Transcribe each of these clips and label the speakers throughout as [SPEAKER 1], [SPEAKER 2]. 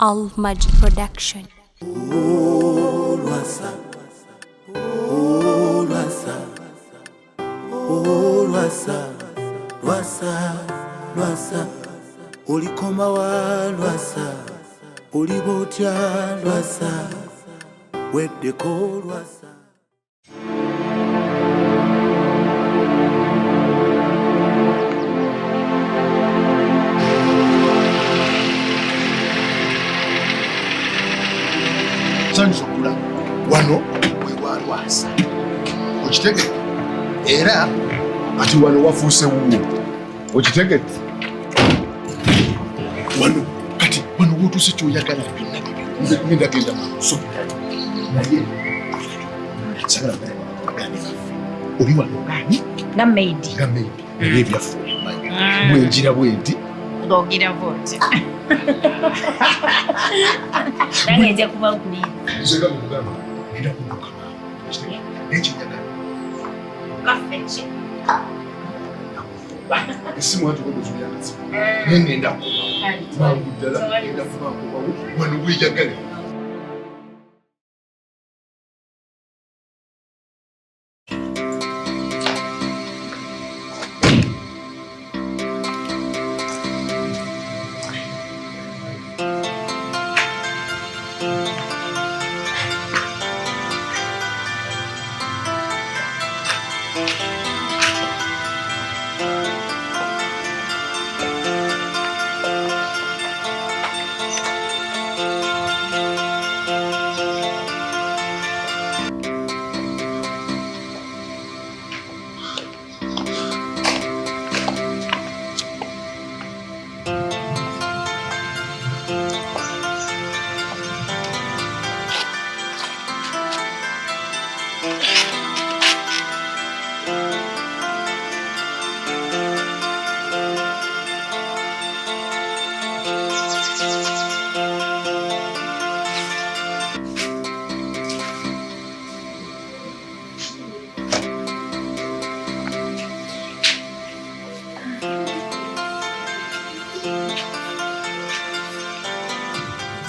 [SPEAKER 1] Al Maj Production.
[SPEAKER 2] Lwasa, oh Lwasa, oh Lwasa, Lwasa, Lwasa, olikoma wa Lwasa, oliba otya Lwasa, weddeko Lwasa.
[SPEAKER 3] Nsanyusa okulaba wano wewalwasa okitegedde, era kati wano wafuuse wuwo, okitegedde wano kati wano wotuuse kyoyagala byonna ngenda genda maaso, naye sagala bagane baffe oli wano ngani
[SPEAKER 4] nga maid
[SPEAKER 3] nga maid, naye ebyaffe obimanyi bwenjira bwenti
[SPEAKER 4] ng'ogira bwoti nange nja kuba nkulinda.
[SPEAKER 3] Nze nga bwegamba ngenda kudduka mangu, naye kyenjagala
[SPEAKER 4] kaffe ki
[SPEAKER 3] esimu ati obuzulyakazi, naye ngenda kukomawo mangu ddala, ngenda kuba nkomawo wano weyagale.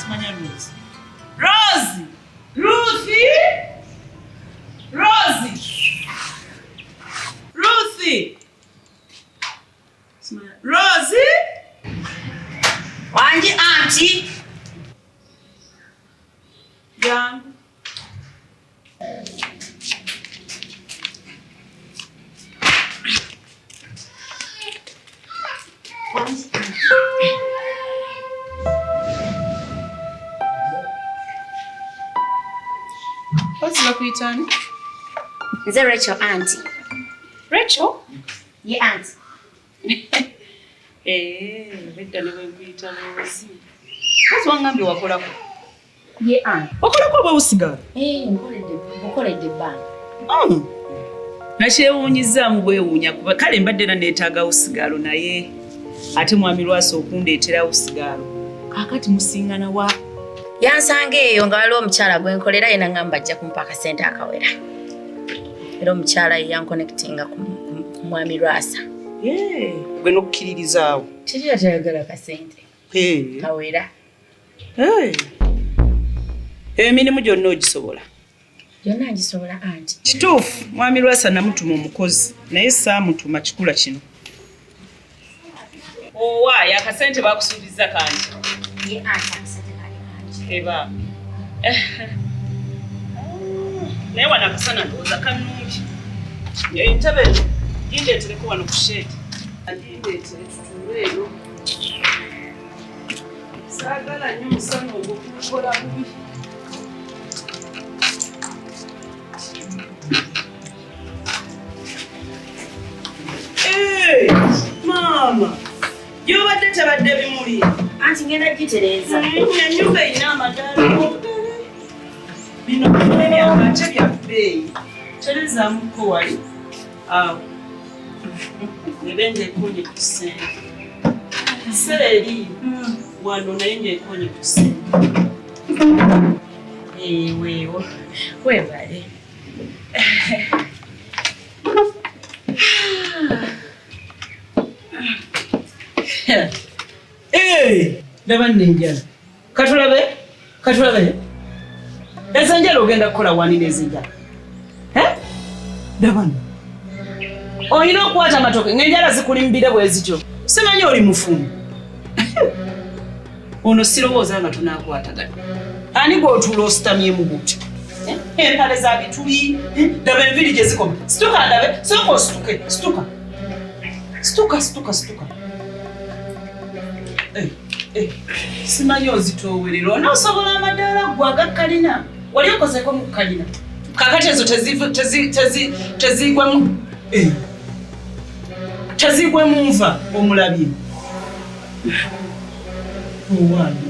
[SPEAKER 5] Simanya Rose. Rose! Ruthie! Rose! Ruthie! Simanya Rose!
[SPEAKER 4] Wangi anti.
[SPEAKER 5] Jangu. Rose bakuyita ani?
[SPEAKER 4] Nze Rachel anti.
[SPEAKER 5] Rachel?
[SPEAKER 4] Ye anti.
[SPEAKER 5] Eh, bedda ne bwe nkuyita Rose. Rose wangambye wakolako.
[SPEAKER 4] Ye anti.
[SPEAKER 5] Wakolako oba osigala?
[SPEAKER 4] Eh, nkoledde bukoledde ebbanga.
[SPEAKER 5] Nakyewuunyizaamu bwewuunya kuba kale mbadde era neetaaga wusigaalo, naye ate mwami Lwasa okundeetera wusigaalo kaakati musingana wa?
[SPEAKER 4] Yansanga eyo nga waliwo omukyala gwe nkolera ye nangamba ajja kumpa akasente akawera. Era omukyala ye yankonectinga ku mwami Lwasa.
[SPEAKER 5] Gwe n'okkiririzaawo.
[SPEAKER 4] Teri atayagala kasente kawera.
[SPEAKER 5] Emirimu gyonna ogisobola?
[SPEAKER 4] Gyonna ngisobola anti.
[SPEAKER 5] Kituufu mwami Lwasa namutuma omukozi naye saamutuma kikula kino. Owaaye akasente bakusuubiza kangi.
[SPEAKER 4] Ye anti akasente kange kangi.
[SPEAKER 5] Eba. Naye wano akasana ndowooza kannungi. Entebe gindeetereko wano ku sheeti. Gindeetere tutuule eno. Saagala nnyo musana ogwo kukola bubi. Maama, gy'obadde tebadde bimuli.
[SPEAKER 4] Anti ngenda gitereeza.
[SPEAKER 5] Ennyumba erina amadaala g'obutale. Bino bimuli byabwe ate bya bbeeyi. Terezaamuko wali awo. Ebe ng'ekonye ku kisenge. Sera eri wano naye ng'ekonye ku kisenge. Weewo. Weebale. Ndaba nno enjala. Katulabe, katulabe. Ezo enjala ogenda kukola wani n'ezinjala? Eh? Laba nno. Olina okukwata amatooke ng'enjala zikuli mu bire bwe zityo. Simanyi oli mufumbo. Ono sirowooza nga tunaakwatagana. Ani gw'otuula ositamyemu bw'otyo? Eh? Empale za bituli, eh? Laba enviiri gye zikoma. Situka ndabe, sooka osituke, situka. Situka, situka, situka. Eh, eh, simanyi ozitoowerera onoosobola amadaala ggwe aga kalina wali okozeeko mu kalina kakati ezo tezigwemu eh, tezigwe mu nva omulabye owange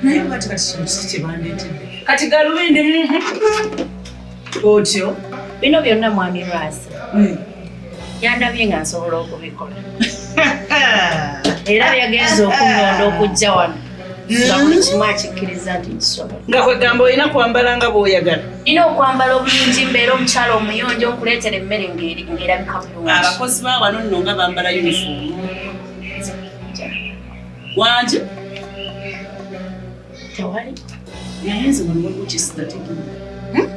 [SPEAKER 5] naye bati kati kino kiki kyebandeetedde kati galubindi mhm. Otyo
[SPEAKER 4] bino byonna mwami Lwasa yandabye nga nsobola okubikola era yagenza okunnonda okujja wano nga buli kimu akikkiriza nti nkisobola.
[SPEAKER 5] Nga kwegamba olina kwambala nga bw'oyagala.
[SPEAKER 4] Nina okwambala obulungi mbeera omukyala omuyonjo nkuleetera emmere ng'erabika bulungi.
[SPEAKER 5] Abakozi ba wano nno nga bambala yunifoomu. Wangi?
[SPEAKER 4] Tewali.
[SPEAKER 5] Naye nze wano waliwo kye sitategeera.
[SPEAKER 4] Hmm?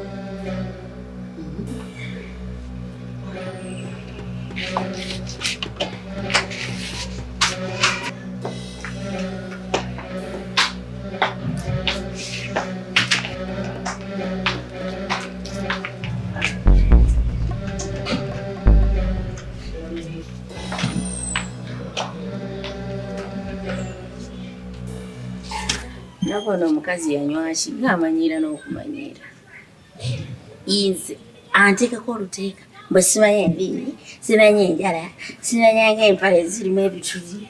[SPEAKER 4] Nako ono omukazi yanywaki ng'amanyiira n'okumanyiira. Nze anteekako oluteeka bwe simanyi enviiri, simanyi enjala, simanya ng'empale ezirimu ebituli.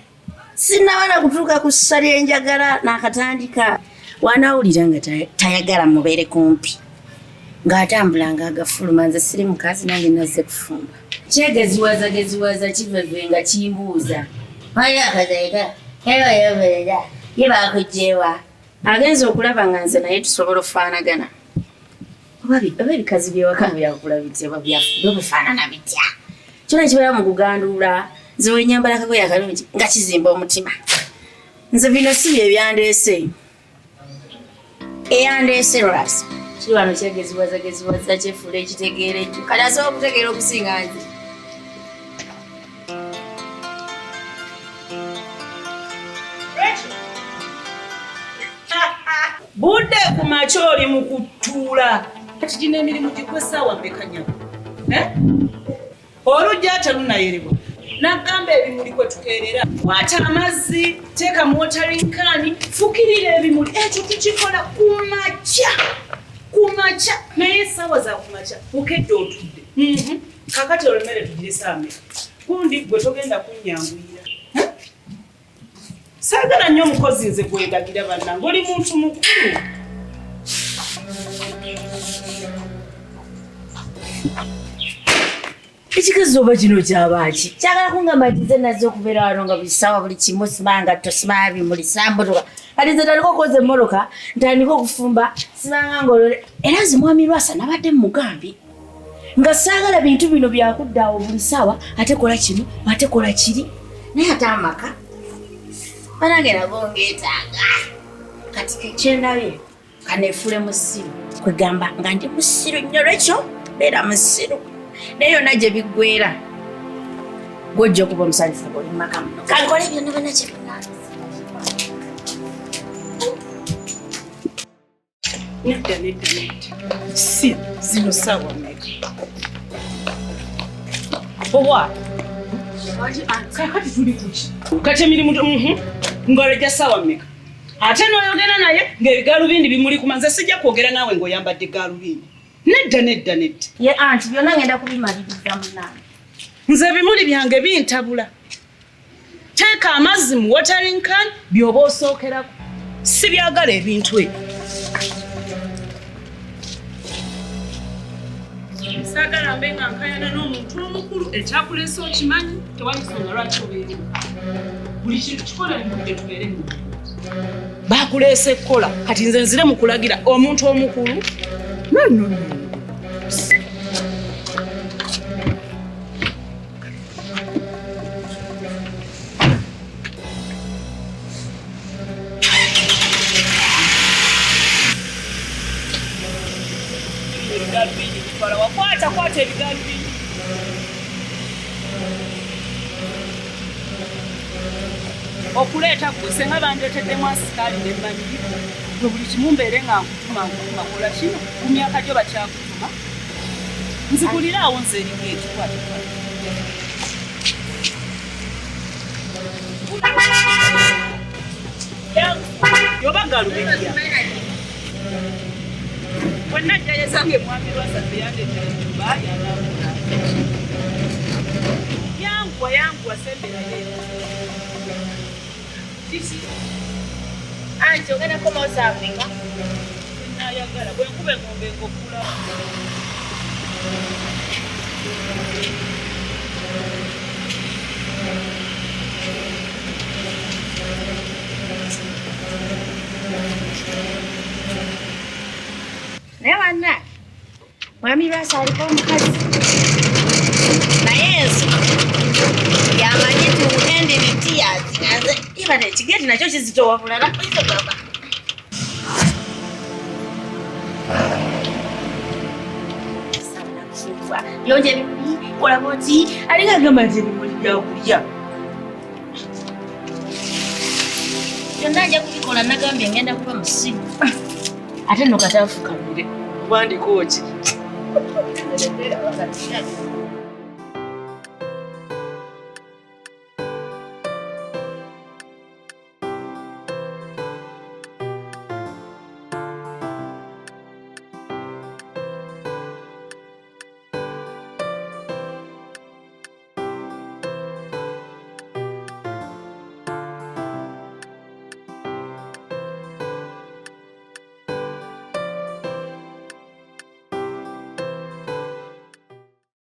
[SPEAKER 4] Sinnaba na kutuuka ku ssa lye njagala n'akatandika. Wanaawulira nga tayagala mubeere kumpi ng'atambula ng'agafuluma nze siri mukazi nange nazze kufumba. Kyegeziwaza geziwaza kiveve nga kimbuuza. Ye bakuggyewa. Agenze okulaba nga nze naye tusobola okufaanagana. Oba ebikazi by'ewaka byakula bitya oba byo bifaanana bitya. Kyona kibeera mu kuganduula. Nze we nnyambala akagoye akalungi nga kizimba omutima. Nze bino si bye byandeese. Eyandeese lwasi. Kiri wano kyegeziwaza geziwaza kyefuula ekitegeera ekyo. Kati asobola okutegeera okusinga nze.
[SPEAKER 5] Budde ku makya oli mu kutuula. Kati gino emirimu gigwe essaawa mmeka nnyabo? Eh? Olujja terunayerebwa. Nagamba ebimuli kwe tukeerera. Kwata amazzi, teeka mu watering can, fukirira ebimuli. Ekyo tukikola ku makya. Ku makya. Naye essaawa za ku makya okedde otudde. Mhm. Kakati olwo emmere tugire ssaawa mmeka? Gundi gwe togenda kunnyanguyira. Saagala nnyo omukozi nze gwendagira bannange oli muntu mukulu.
[SPEAKER 4] Ekikazi oba kino kyabaaki kyagala kungamba nti nze nazze okubeera wano nga buli ssaawa buli kimu simanga ngatto simanya bimuli sambutuka kati nze ntandika okwoza emmotoka ntandika okufumba simanga ngolole era nze mwami Lwasa nabadde mugambye nga saagala bintu bino byakudda awo buli ssaawa ate kola kino ate kola kiri naye ate amaka banange nago ngeetaaga kati kekyendabye kanefuule musiru kwegamba nga ndi musiru nnyo lwekyo beera musiru naye yonna gye biggwera gwojja okuba omusanyufu ng'oli mu maka muno kankole byonna byonna kye
[SPEAKER 5] Nedda nedda nedda. Si zino ssaawa mmeka? Owa. Kakati tuli kuki? Kati emirimu mhm. Ngalo gya ssaawa mmeka? Ate n'oyogera naye ng'ebigalubindi bimuli kuma nze sijja kwogera naawe ng'oyambadde galubindi. Nedda nedda nedda.
[SPEAKER 4] Ye anti byonna ngenda kubimaliriza munange.
[SPEAKER 5] Nze ebimuli byange bintabula. Teeka amazzi mu watering can by'oba osookerako. Sibyagala ebintu ebyo. Saagala mbe nga nkayana n'omuntu omukulu ekyakuleese okimanyi tewali nsonga lwaki obeera buli kintu kikola mu budde tubeere mu bakuleese kukola kati nze nzire mu kulagira omuntu omukulu no no no. Leeta ebigalubindi. Okuleeta gwe senga bandeeteddemu asikaali ne mmanyiriko gwe buli kimu mbeere nga nkutuma nkutuma kola kino ku myaka gyo bakyakutuma nzigulire awo nze eringa ekikwate yoba galubidya wenna jjayezange mwami lwasaffe yandeetera enjuba yanambula yanguwa yanguwa semberayo kiki
[SPEAKER 4] Anti ogenda kukomawo saa mmeka?
[SPEAKER 5] Nayagala bwe nkuba engombe ng'okula.
[SPEAKER 4] Naye banna mwami Lwasa aliko omukazi naye ensi yamanyi nti end in tears nze ibana ekigeti nakyo kizitowa bulala oyinza ogamba yonja ebimuli kola bwoti alinga agamba nti ebimuli byakulya byonna nja kubikola nagambye ngenda kuba musiru ate no katafukamire
[SPEAKER 5] Wandiko ki?